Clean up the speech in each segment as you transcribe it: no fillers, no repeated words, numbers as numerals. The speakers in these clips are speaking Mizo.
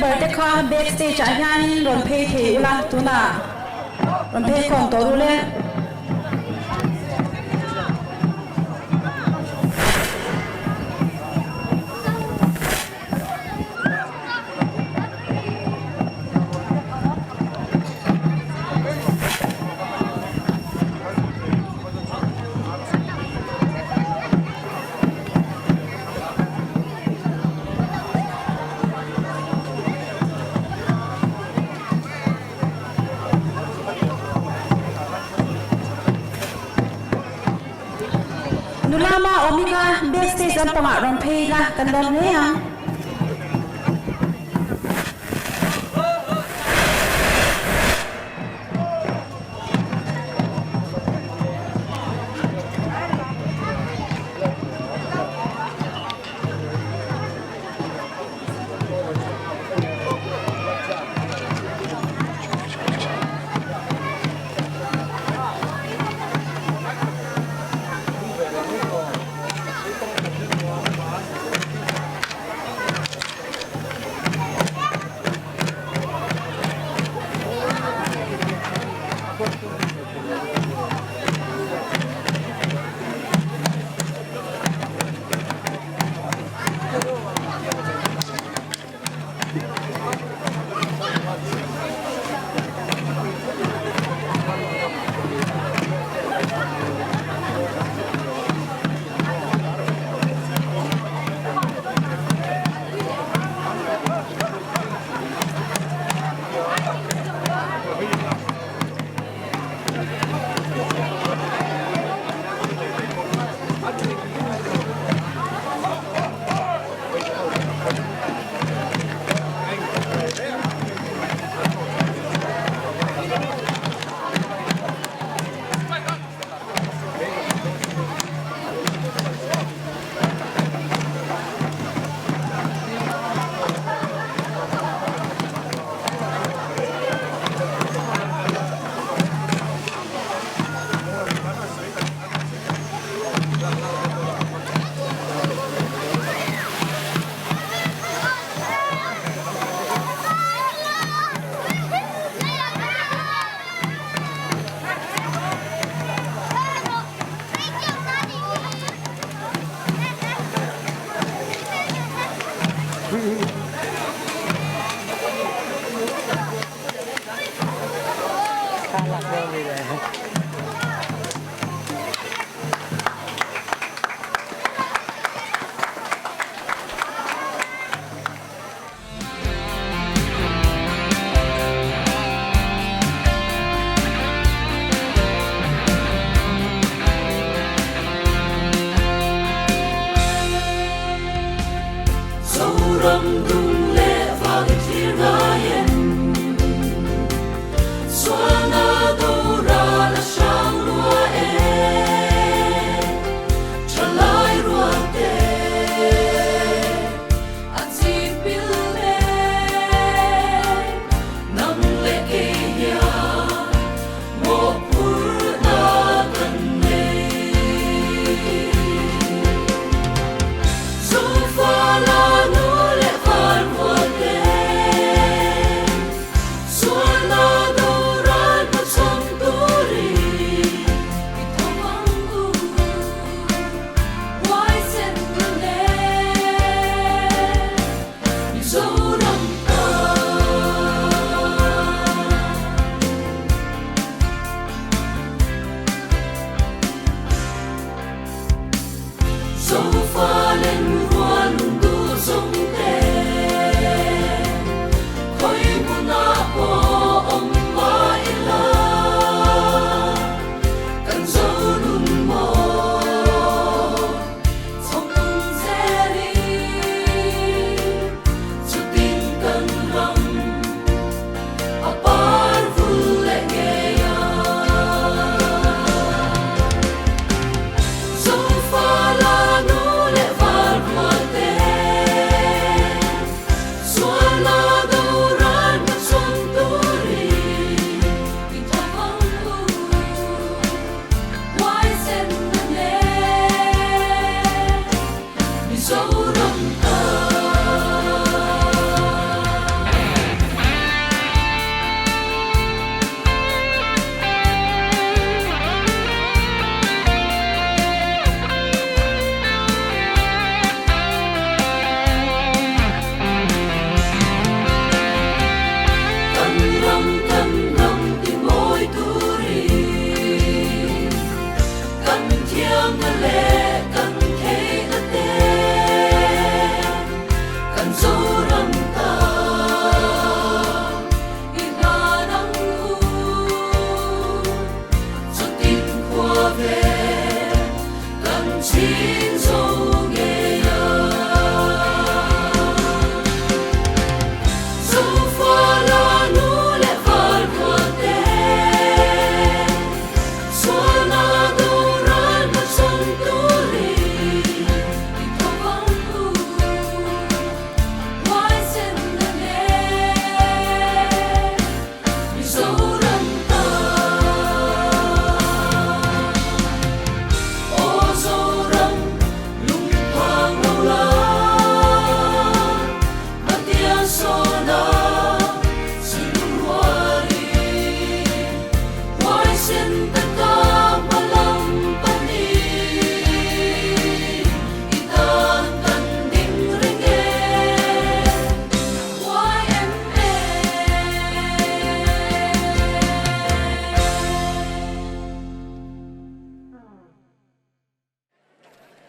Photographer te kha back stage ah hianin rawn phei thei ula tunah rawn phei khawm tawh ru le. Nula ma awm i kha back stage lampangah rawn phei ila kan lawm hle ang.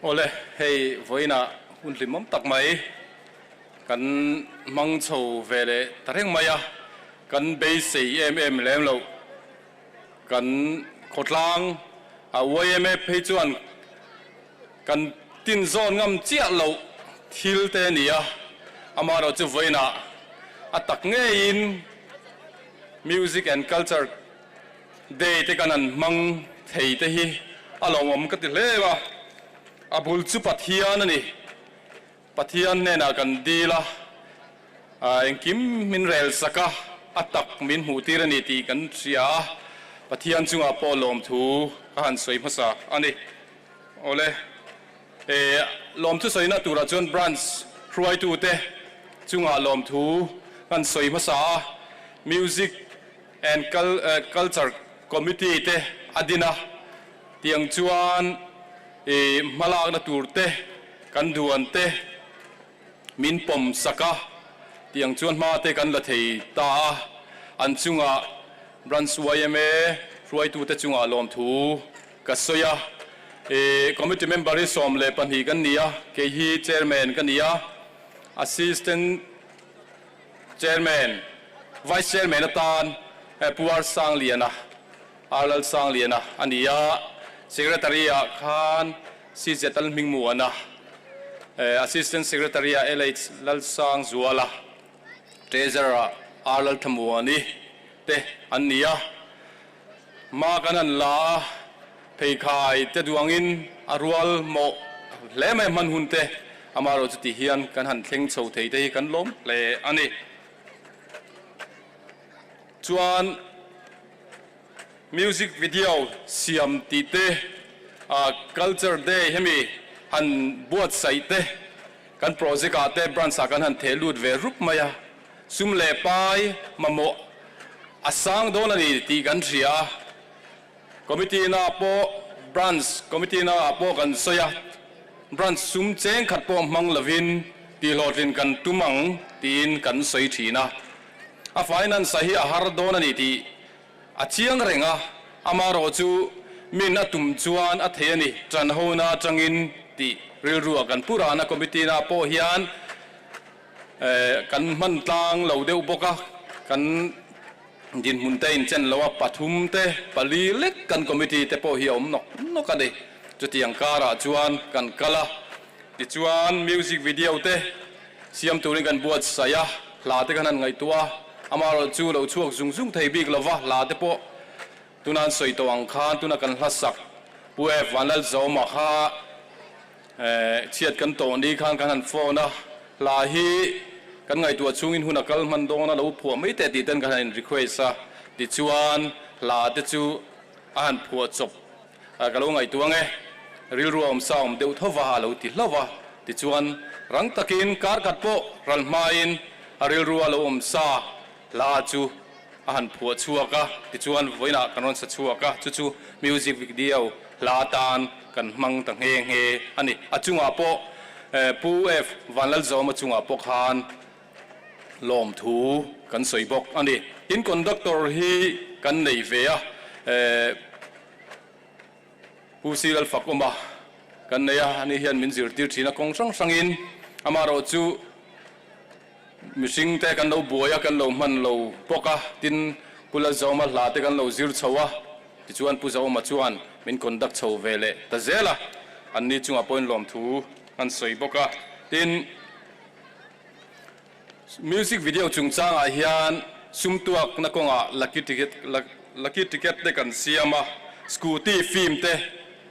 Awle, hei vawiinah hun hlimawm tak mai kan hmang chho ve leh ta reng mai a, kan beisei em em lem loh. Kan khawtlang a yma phei chuan kan tinzawn ngam chiah loh thil te a ni a, amaherawhchu vawiinah a tak ngeiin Music and Culture Day te kan han hmang thei te hi a lawmawm ka ti hle a, a bul chu Pathian a ni. Pathian hnenah kan dil a, engkim min rel sak a, a tak min hmuh tir a ni tih kan hria a, Pathian chungah pawh lawmthu ka han sawi hmasa a ni. Awle, he lawmthu sawina turah chuan Branch hruaitute chungah lawmthu kan sawi hmasa a, Music and Culture Committee te a din a, tiang chuan i hmalakna tur te kan duan te min pawm sak a, tiang chuan hma te kan la thei ta a, an chungah Branch yma hruaitute chungah lawmthu ka sawi a, i Committee member hi 12 kan ni a, kei hi Chairman ka ni a, Assistant Chairman, Vice Chairman atan Pu R Sangliana, R Lalsangliana a ni a, Secretary ah khan CZ Lalhmingmuana, Assistant Secretary ah LH Lalsangzuala, Treasurer ah R Lalthamuani te an ni a. Hma kan han la a, pheikhai te duangin a rual mawh hle mai hman hun te, amaherawh chuti hian kan han thleng chho thei te hi kan lawm hle a ni. Chuan music video siam tih te, culture day hemi han buatsaih te, kan project ah te branch ah kan han theh lut ve rup mai a. Sum leh pai mamawh a sang dawn a ni tih kan hria a, Committee na pawh Branch Committee na ah pawh kan sawi a, Branch sum cheng khat pawh hmang lovin tihhlawhtlin kan tum ang tiin kan sawi thin a. A finance a hi a har dawn a ni tih a chiang reng a, amaherawh chu min a tum chuan a thei a ni, tanhona atangin tih rilru ah kan pu ran a, Committee na pawh hian Kan hman tlang lo deuh bawk a, kan dinhmun te inchen lo a, pathum te, pali lek kan committee te pawh hi a awm nawk nawk a ni. Chutiang karah chuan kan kal a, tichuan music video te siam turin kan buatsaih a, hla te kan han ngaihtuah a, amaherawh chu lo chhuak zung zung thei bik lova, hla te pawh tuna an sawi tawh ang khan tuna kan hla sak Pu F Vanlalzawma kha Chhiat kan tawh ni khan kan han phone a, hla hi kan ngaihtuah chhungin hun a kal hman dawn a lo phuah mai teh tih ten kan han in request a, tichuan hla te chu a han phuah chawp ka lo ngaihtuah ang e, rilru a awm sa awm deuh tho va a lo ti hlauh a, tichuan rang takin kar khat pawh ral hmain a rilru a lo awm sa Hla chu a han phuah chhuak a, tichuan vawiinah kan rawn sa chhuak a, chu chu music video hla atan kan hmang ta nghe nghe a ni. A chungah pawh Pu F Vanlalzawma chungah pawh khan lawmthu kan sawi bawk a ni. Tin, conductor hi kan nei ve a, Pu C Lalfakawma kan nei a, ani hian min zirtir thin a, kawng hrang hrangin amaherawh chu Mihring te kan lo buai a, kan lo hman lo bawk a, tin Pu Lalzawma hla te kan lo zir chho a, tichuan Pu Zauma chuan min conduct chho ve leh ta zel a, anni chungah pawhin lawmthu an sawi bawk a. Tin, music video chungchangah hian sumtuakna kawngah lucky ticket lucky ticket te kan siam a, scooty film te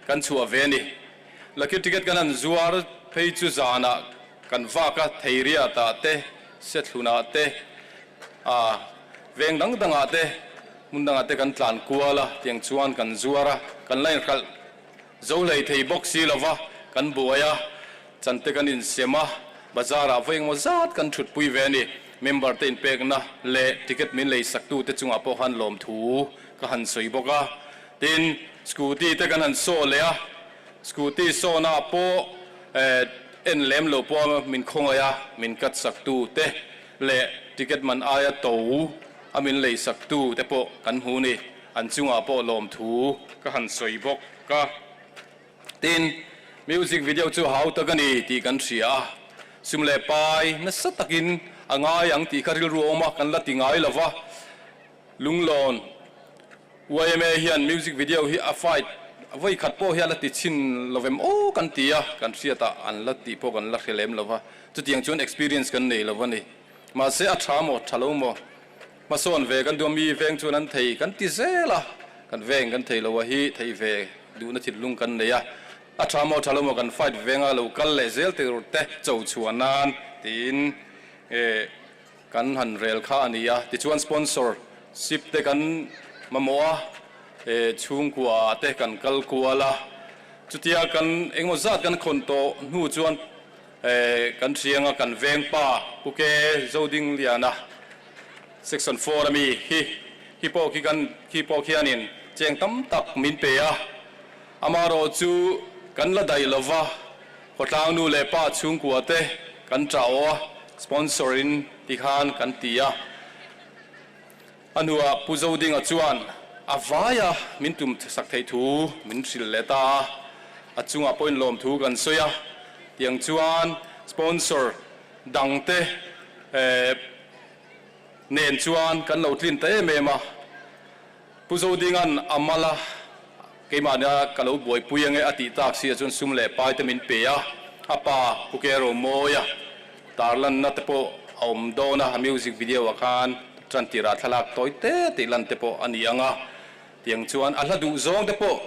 kan chhuah ve a ni. Lucky ticket kan han zuar phei chu zanah Kan vak a, Theiriatah te, Sethlunah te, ah veng dang dangah te, hmun dangah te kan tlan kual a, tiang chuan kan zuar a, kan la inhralh zo hlei thei bawk si lo va, kan buai a, chante kan insem a, bazar ah vawi engmaw zat kan thutpui ve a ni. Member te inpekna leh ticket min lei saktu te chungah pawh khan lawmthu ka han sawi bawk a, tin scooty te kan han saw leh a, Scooty sawna pawh en lem lo pawh min khawngaih a, min cut sak tu te leh ticket man aia to a min lei sak tu te pawh kan hmu ni. An chungah pawh lawmthu ka han sawi bawk a. Tin, Music video chu hau tak a ni tih kan hria a, sum leh pai nasa takin a ngai ang tih kha rilru awm a, kan la ti ngai lo va. Lunglawn yma hian music video hi a fight vawi khat pawh hi a la ti chhin lo vem aw kan ti a, kan hriatah an la tih pawh kan la hre lem lo va, chutiang chuan experience kan nei lo va ni. Mahse a tha maw, tha lo maw? Hmasawn ve kan duh a, mi veng chuan an thei kan ti zel a, kan veng kan thei lo a hi thei ve duhna thinlung kan nei a, a tha maw tha lo maw kan fight venga lo kal leh zel tur te cho chhuah nan tiin kan han rel kha a ni a, tichuan sponsor ship te kan mamawh a, chhungkua ah te kan kal kual a, chutia kan engemaw zat kan khawn tawh hnu chuan Kan thianga kan veng pa Pu Ke Zodingliana Section 4 ami hi khi pawh khi kan khi pawh khianin cheng tam tak min pe a, amaherawh chu kan la daih lova khawtlang nu leh pa chhungkua te kan tah aw a, sponsor in ti khan kan ti a. A hnuah Pu Zodinga chuan a vaia min tum sak theih thu min hrilh leh ta a, a chungah pawhin lawmthu kan sawi a, tiang chuan sponsor dangte nen chuan kan lo tlin ta em em a. Pu Zodinga'n a mal a, keimahnia ka lo buaipui ange a tih tak si ah chuan sum leh pai te min pe a, a pa Pu Kero Mawia Tarlanna te pawh a awm dawn a, a music video ah khan tan tirah thlalak tawi te tih lan te pawh a ni ang a, tiang chuan a hla duh zawng te pawh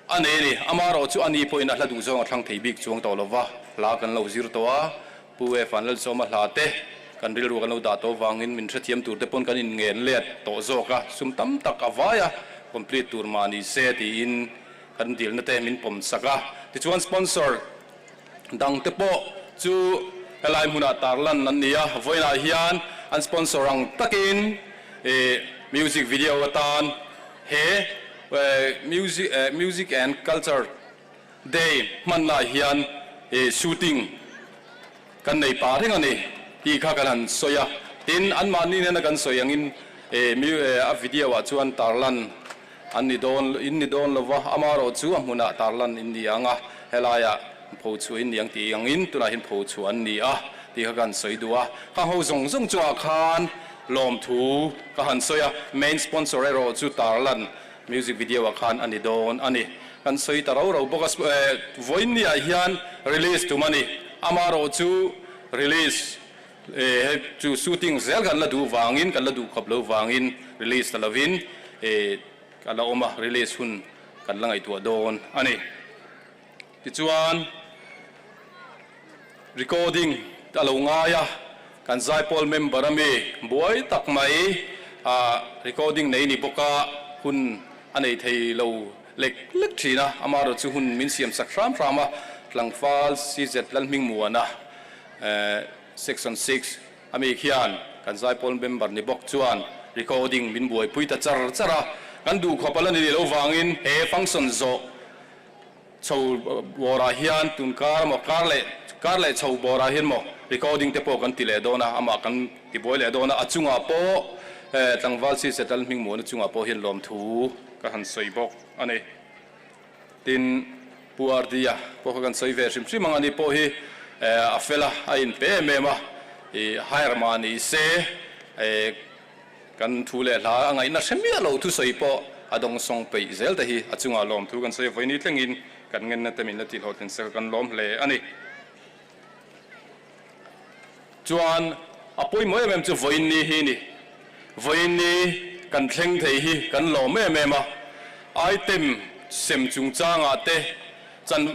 a nei a ni. Amaherawh chu a ni pawhin a hla duh zawng a thlang thei bik chuang tawh lo va, hla kan lo zir tawh a, Pu Evan Lalsawma hla te kan rilru kan lo dah tawh vangin min hrethiam tur te pawn kan inngen let tawh zawk a, sum tam tak a vai a, complete tur mah ni se tiin kan dilna te min pawm sak a, tichuan sponsor Dangte pawh chu helai hmunah tarlan an ni a, vawiinah hian an sponsor ang takin music video atan he music and culture day hmannaah hian shooting kan nei pah reng a ni tih kha kan han sawi a, tin anmahni nena kan sawi angin a video ah chuan tarlan An ni dawn, in ni dawn lova, amaherawh chu a hmunah tarlan in ni ang a, helaiah pho chhuah in ni ang tih angin tunah hian pho chhuah an ni a tih kha ka han sawi duh a. Ka ho zawng zawng chungah khan lawmthu ka han sawi a, main sponsor erawh chu tarlan music video ah khan a ni dawn a ni. Kan sawi ta rau rau bawk a, vawiinniah hian release tum a ni, amaherawh chu release Hei chu shooting zel kan la duh vangin, kan la duh khawp lo vangin release ta lovin a la awm a, release hun kan la ngaihtuah dawn a ni. Tichuan recording a lo ngai a, kan Zaipawl member a mi buai tak mai recording nei ni bawk a, hun a nei thei lo lek lek thin a, amaherawhchu hun min siam sak hram hram a, Tlangval CZ Lalhmingmuana Section 6 ami khian kan Zaipawl member ni bawk chuan recording min buaipui ta char char a, kan duhkhawp a la ni lo vangin he function zawh chho bawrah hian tun kar maw kar leh kar leh chho bawrah hian maw recording te pawh kan ti leh dawn a, amah kan ti buai leh dawn a, a chungah pawh tlangval si Setal Hmingmuana chungah pawh hian lawmthu ka han sawi bawk a ni. Tin, Pu RD-a pawh kha kan sawi ve hrim hrim ang, ani pawh hi a fel a, a inpe em em a, i hire mah ni se kan thu leh hla a ngaihna hre miah lo thusawi pawh a dawngsawng peih zel te hi a chungah lawmthu kan sawi a, vawiini thlengin kan ngenna te min la tihhlawhtlin sak a, kan lawm hle a ni. Chuan a pawimawh em em chu vawiinni hi ni. Vawiinni kan thleng thei hi kan lawm em em a. Item sem chungchangah te chan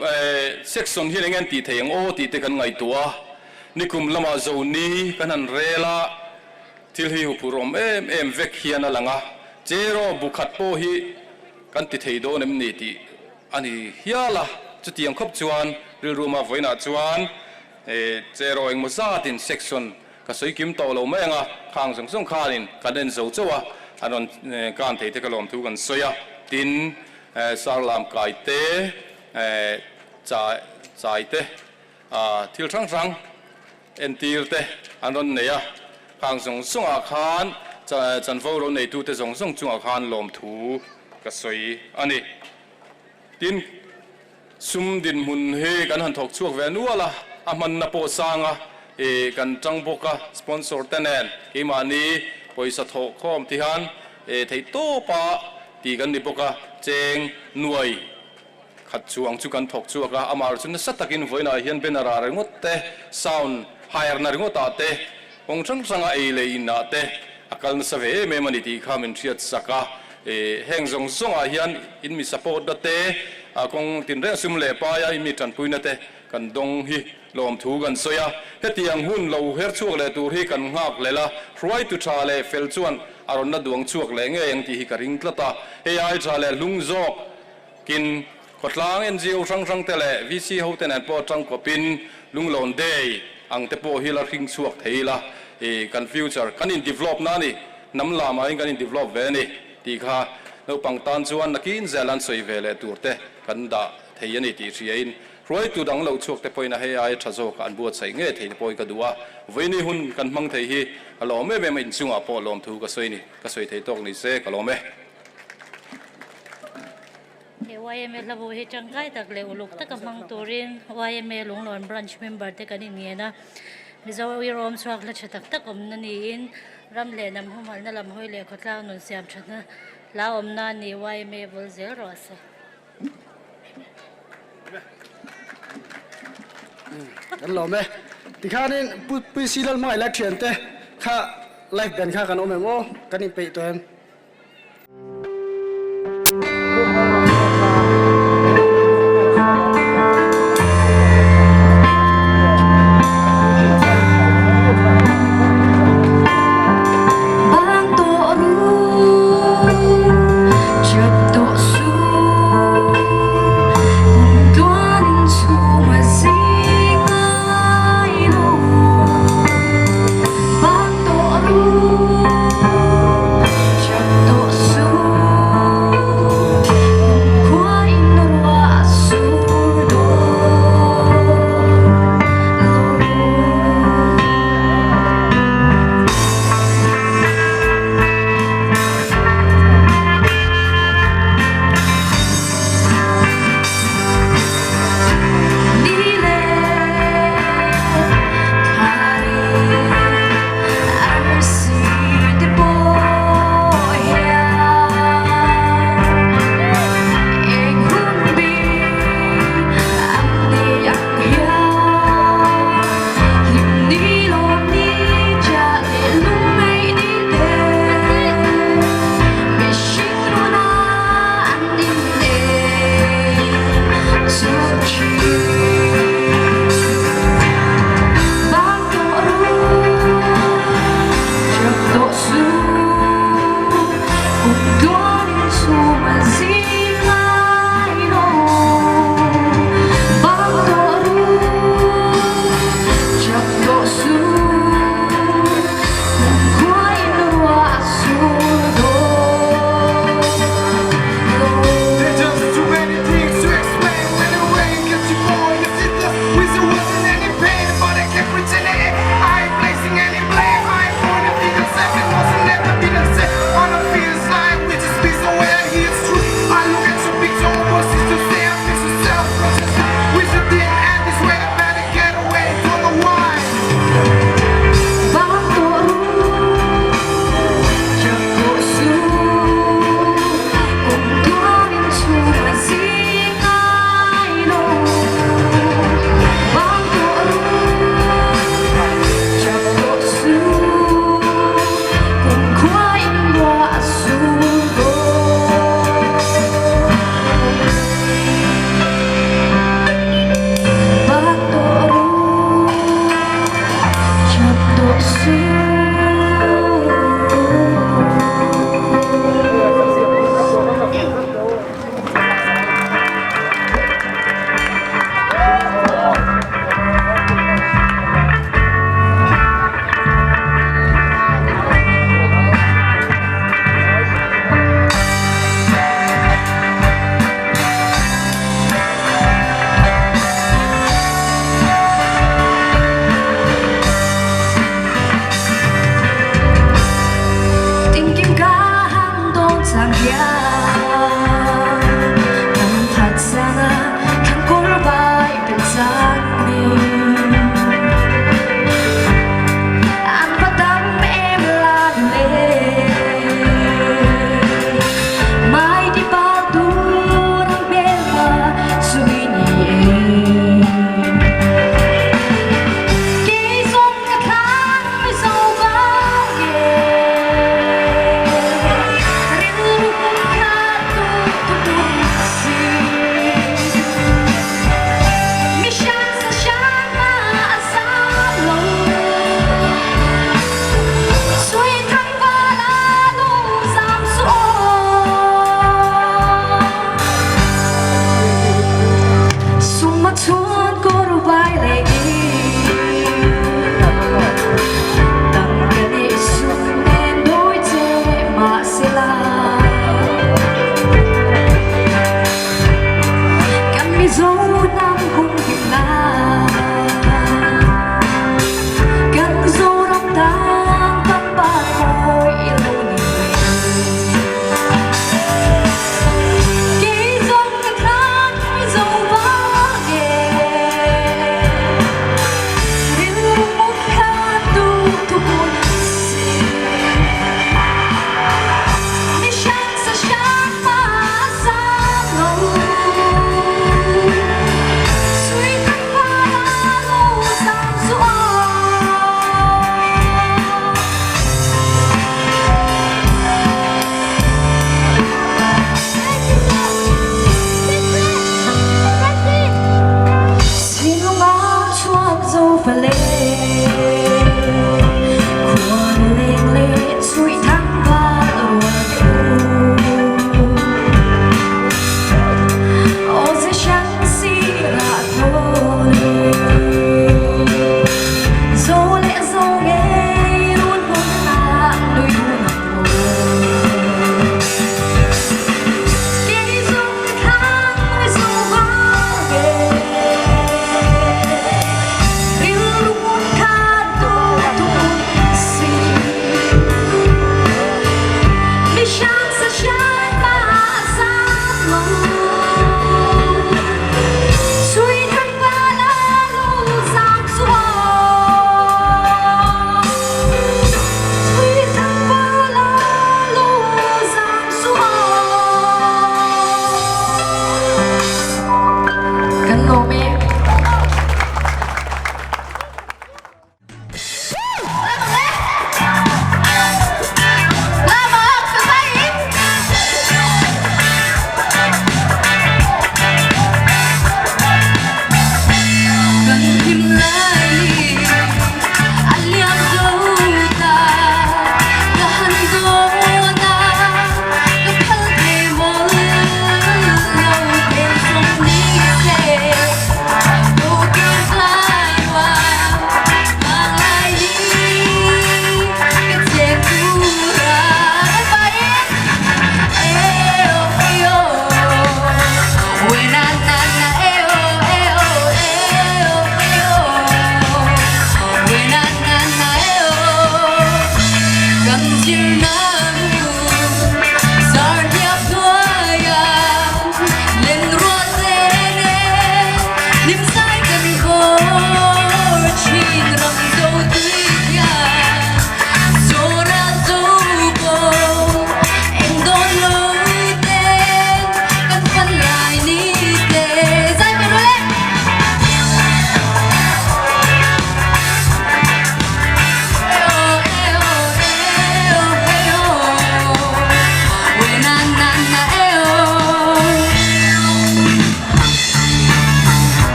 section hian eng nge an tih thei ang aw tih te kan ngaihtuah a. Nikum lamah Zoni kan han rel a, thil hi huphurh awm em em vek hian a lang a. Cheraw bu khat pawh hi kan ti thei dawn em ni tih a ni hial a. Chutiang khawp chuan rilruma vawiinah chuan Cheraw engmaw zatin section ka sawi kim tawh lo mai ang a, khang zawng zawng khanin kan en zo chauh a, an rawn kan thei te ka lawmthu kan sawi a, tin Sarlam kai te, chai te, thil hrang hrang entir te an rawn nei a, khang zawng zawngah khan chanvo ro neitute zawng zawng chungah khan lawmthu ka sawi a ni. Tin. Sum dinhmun hi kan han thawk chhuak ve nual a, a hmanna pawh sang a, ih kan tang bawk a, sponsor te nen keimahni pawisa thawh khawm ti hian ih theih tawp a ti kan ni bawk a, cheng nuai khat chuang chu kan thawk chhuak a, amah chu nasa takin vawiinah hian banner ah ringawt te, sound hire na ringawt ah te, kawng hrang hrang a ei leh in ah te a kal nasa ve em em a ni tih kha min hriat sak a, ih heng zawng zawng ah hian in mi support na te, kawng tinreng sum leh pai a in mi tanpui na te kan dawng hi lawmthu kan sawi a, hetiang hun lo her chhuak leh tur hi kan nghak hlel a, hruaitu tha leh fel chuan a rawn la duang chhuak leh ngei ang tih hi ka ring tlat a, hei ai tha leh hlung zawk kin khawtlang NGO hrang hrang te leh VC ho te nen pawh tangkawpin lunglawn day ang te pawh hi la hring chhuak thei ila, ih kan future kan in develop na a ni, hnam lamah in kan in develop ve a ni tih kha naupang tan chuan nakin zel an sawi ve leh tur te kan dah thei a ni tih hriain Hruaitu dang lo chhuak te pawhin a hei aia tha zawk an buatsaih nge thei te pawhin ka duh a, vawiini hun kan hmang thei hi a lawm em em a, inchungah pawh lawmthu ka sawi ni, ka sawi thei tawk ni se ka lawm e. He yma hlabu hi tangkai tak leh uluk taka hmang turin yma Lunglawn Branch member te kan inngen a, Mizo Irawm chhuak hla tha tak tak awmna niin ram leh hnam humhalhna lam hawi leh khawtlang nun siam thatna hla awmna a ni yma vul zel rawh se. Kan lawm e. Tikhanin Pu PC Lalhmangaih la thiante kha live band kha kan awm em aw? Kan inpeih tawh em? Mizo hnam humhim nan Kan Zoram tan kan par mawi i lo ni ve. Kei zawng ka thlan Mizo vang e. Rilru mut kha tu thupun si. Mi hran sa hran hma a sang lo.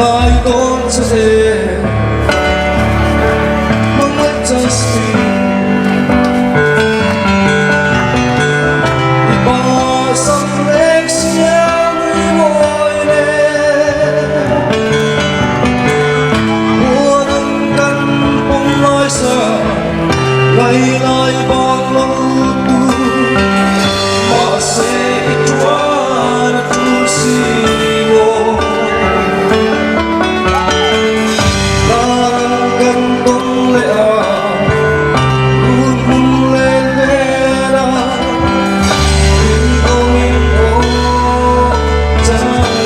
ngai dawn che em Hmangaih Jasmine I pa sam lek siam i mawi nen Muan ang kan pawm lai sa Ngai lai bak lo tu Mahse i tuan a tul si lo Darang kan tawn leh a Run hmun len vel a Rinawmin aw Jasmine.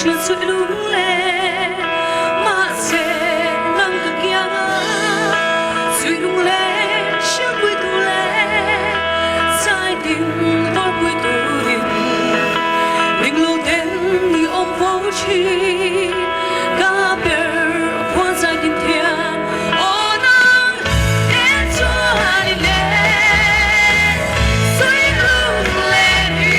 thin suihlunglen mahse nang ka kianga suihlunglen hrilpui tu leh zaitin vawrpui turin ning lo ten i awm fo thin ka ber phuan zaitin thiam aw nang en chuan i len suihlunglen hi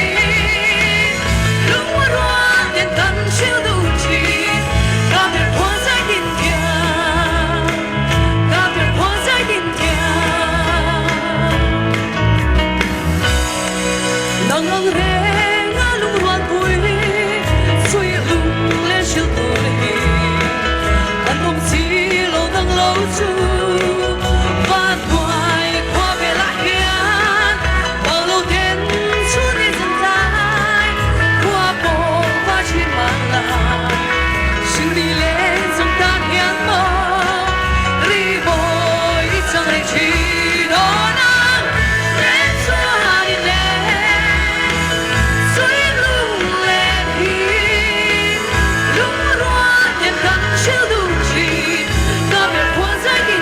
lungrual ten kan hril duh thin ka ber phuan zaitin thiam ka ber phuan zaitin thiam nang ang reng a lungrual pui suihlunglen hril tur hi an awm si lo nang lo chu van hnuai khua velah hian bang lo ten chhun i zan tlai khua pawh va thin mah la hringni len zawng tan hian maw ri mawi i chang reng thin aw nang nen chuan i len suihlunglen hi lungrual ten kan hril duh thin ka ber phuan zai tin.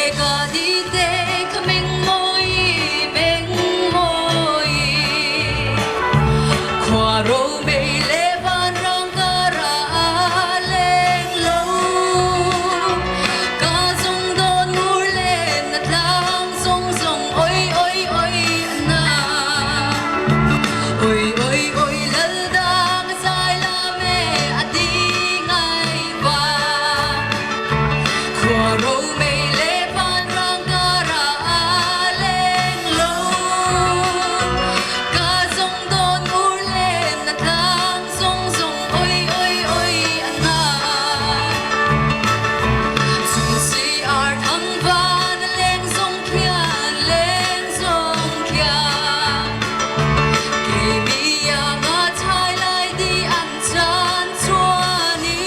Ka di te ka meng mawi meng mawi Khua ro mei le van rang ka ra leng lo Ka zung dawn ngur len na tlang zung zung oi oi oi na Oi oi oi lal dang zai la me a di ngai va Khua ro mei le van rang ka ra leng lo Ka zung dawn ngur len na tlang zung zung oi oi oi na Dù si ar thang van leng zong khian leng zong khian Kỳ mi ya nga chai lai di an chan chuani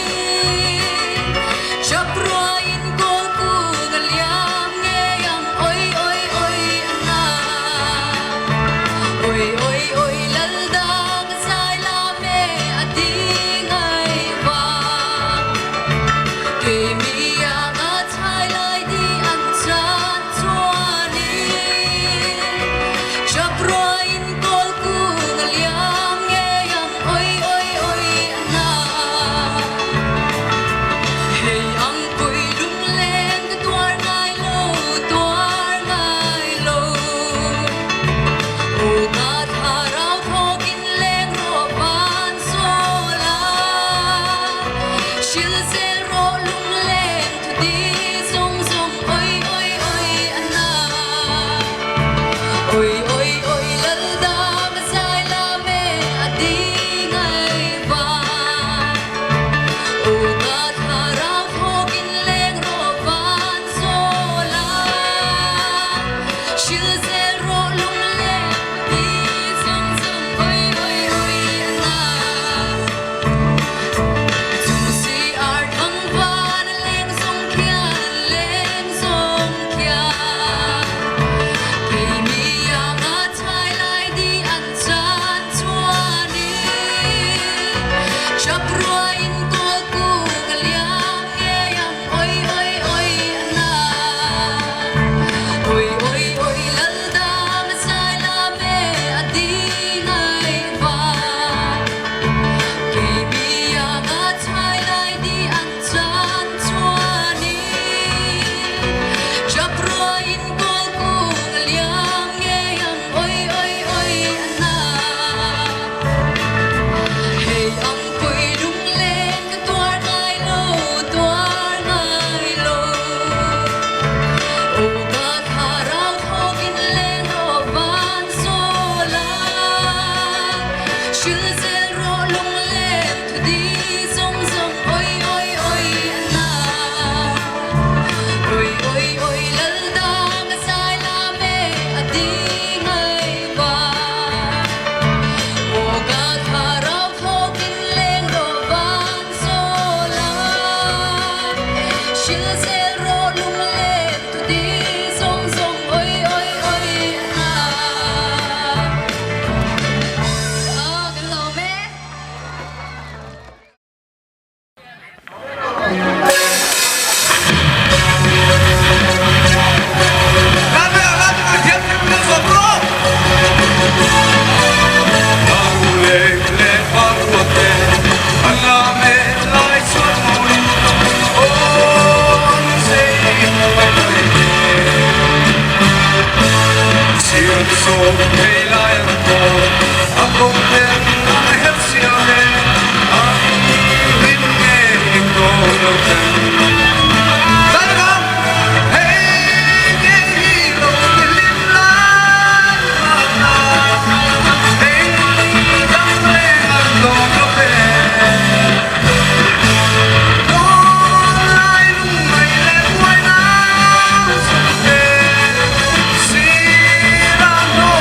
Chap rua in kol ku galiam nge yang oi oi oi na Oi oi oi lal dang zai la me ati ngai va Kỳ mi ya nga chai lai di an chan chuani Chap rua in kol ku galiam nge yang oi oi oi na Hei ang pui lung len ka tuar ngai lo tuar ngai lo O ka tha rau thokin leng ro van so la Shil zel ro lung len thu di zung zung oi oi oi na Oi oi oi lal dam zai la me adi ngai va O ka tha rau thokin leng ro van so la Shil zel ro lung len di zung zung oi oi oi na Dù si ar thang van leng zong khian leng zong khian Kỳ mi ya nga chai lai di an chan chuani Chap rua in kol ku galiam nge yang oi oi oi na Oi oi oi lal dang zai la me adi ngai va Kỳ mi ya nga chai lai di an chan chuani Chap rua in kol ku galiam nge yang oi oi oi na Hei ang pui lung len ka tuar ngai lo tuar ngai lo O ka tha rau thokin leng ro van so la Shil zel ro lung len thu di zong zong oi oi oi na Oi oi oi lal dang zai la me adi ngai va O ka tha rau thokin leng ro van so la Shil zel ro lung len thu di zong zong oi oi oi na Oh, kan lo me. Sira no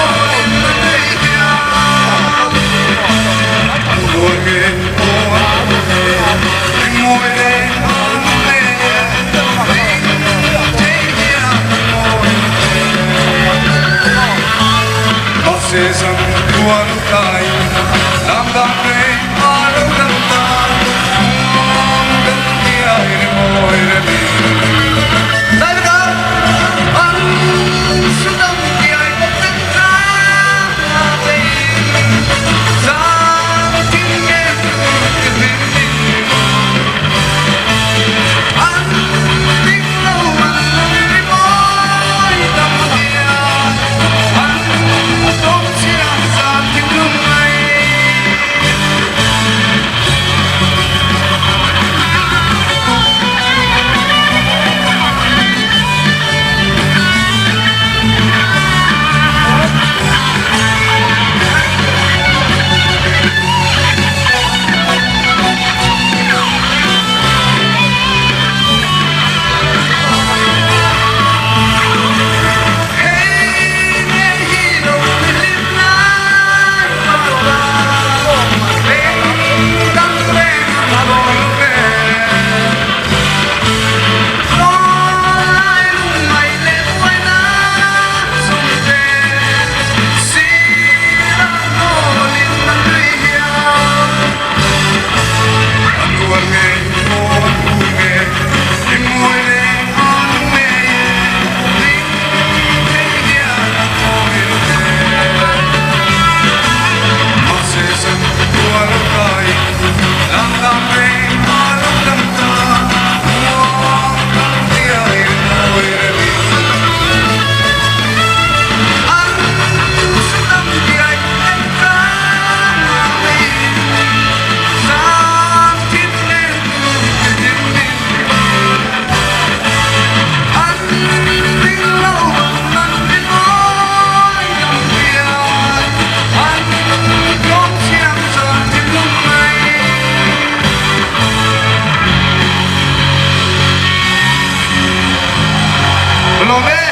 Lawm e!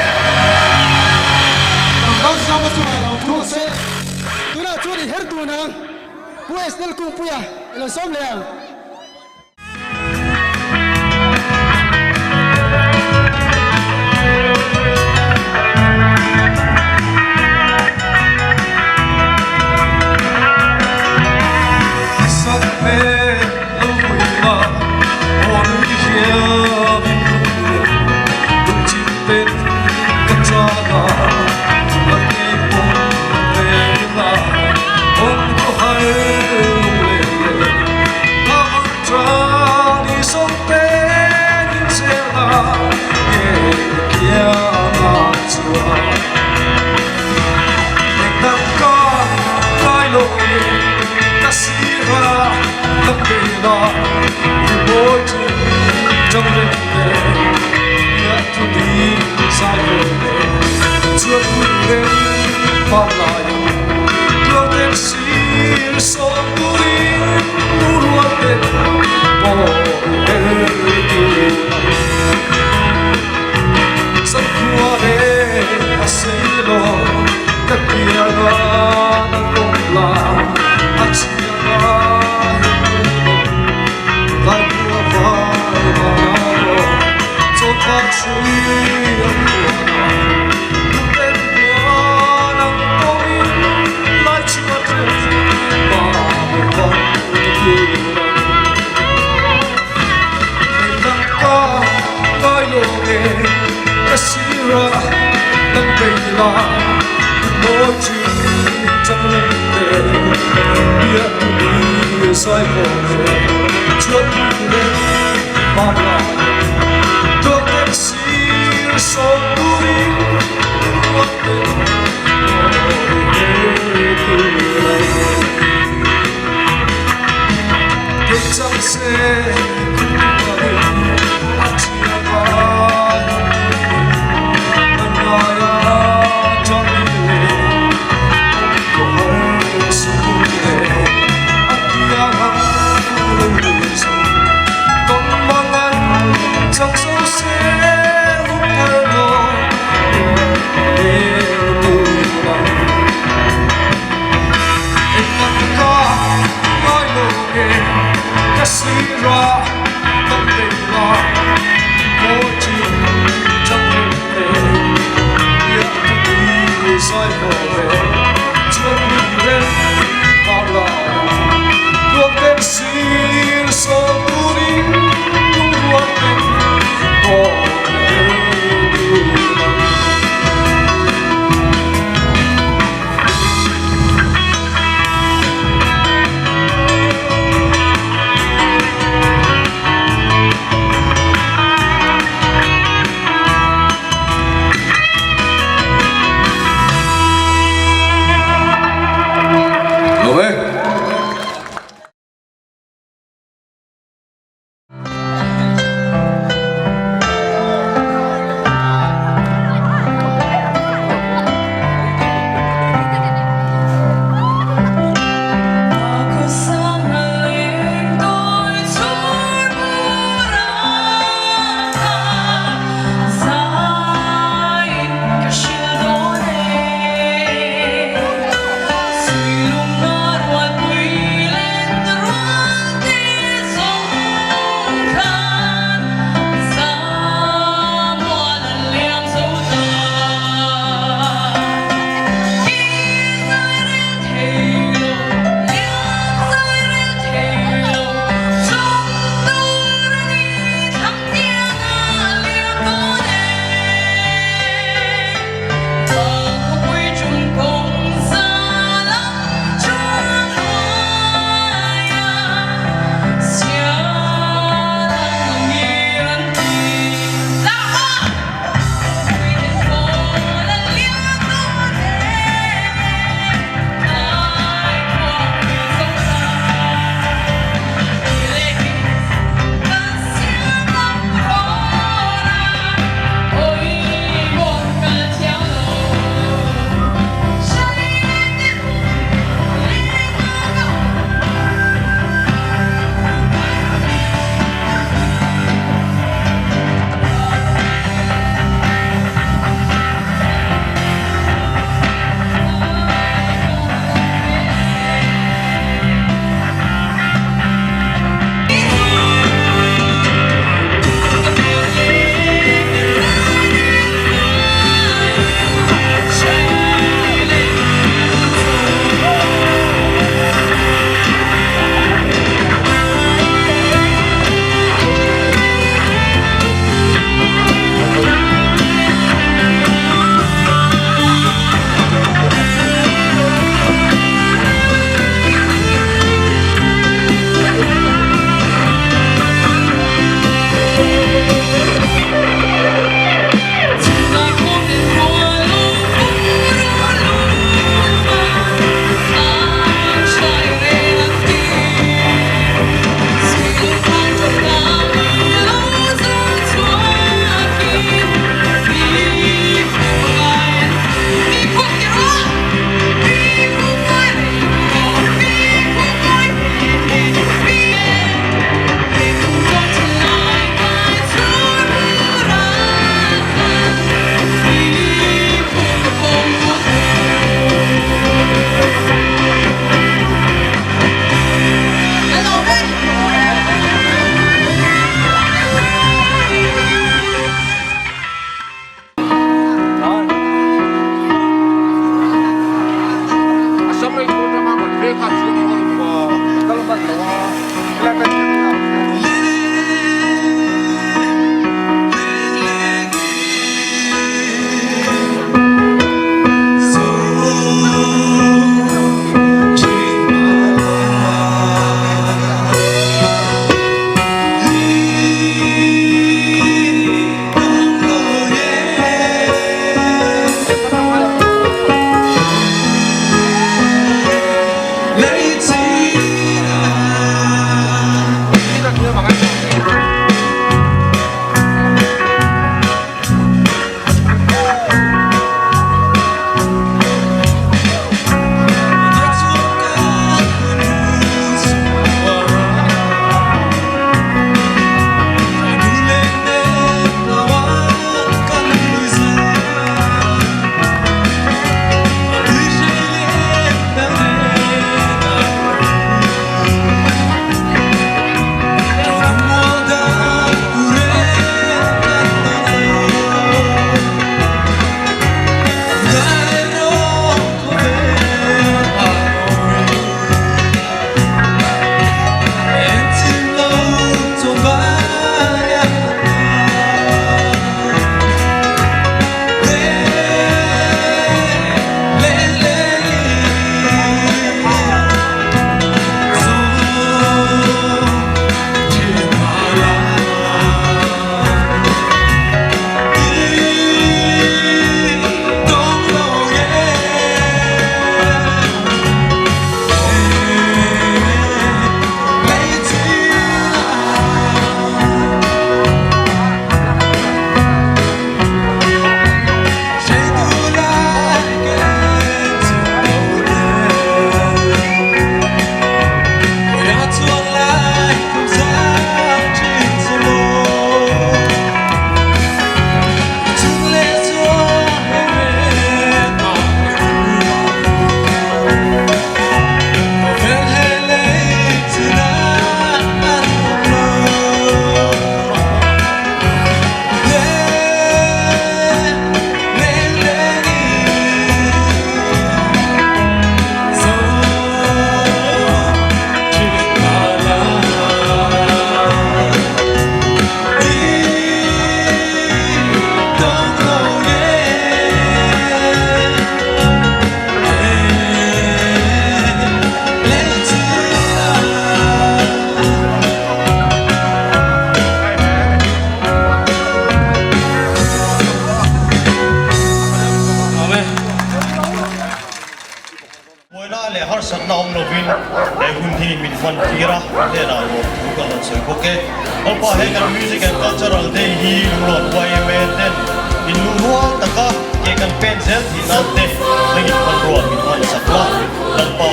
Lalzama chungah lo thu se. Tunah chuan i her dun ang. Pu Esnel Kungpuia i lo sawm leh ang. harsatna awm lovin he hun hi min hman tir a, a hnenah lawmthu kan rawn sawi bawk e. Lalpa he kan Music and Cultural Day hi Lunglawn yma ten in luh rual taka ke kan pen zel tih nan te nangin hmanrua min hman chak la. Lalpa,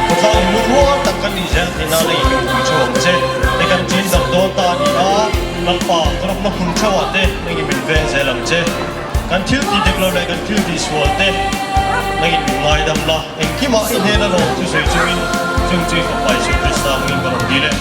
khawtlang in luh rual tak kan nih zel theih nan nangin min pui chho ang che. He kan chin dam dawn ta a ni a, Lalpa, ka rawpna hun theuhah te nangin min veng zel ang che. Kan thil tih dik lo leh kan thil tih sual te nangin min ngaidam la, engkimah i hnena lawm chu sawi chungin chung chu i Fapa Isu Krista hmingin ka rawn dil e.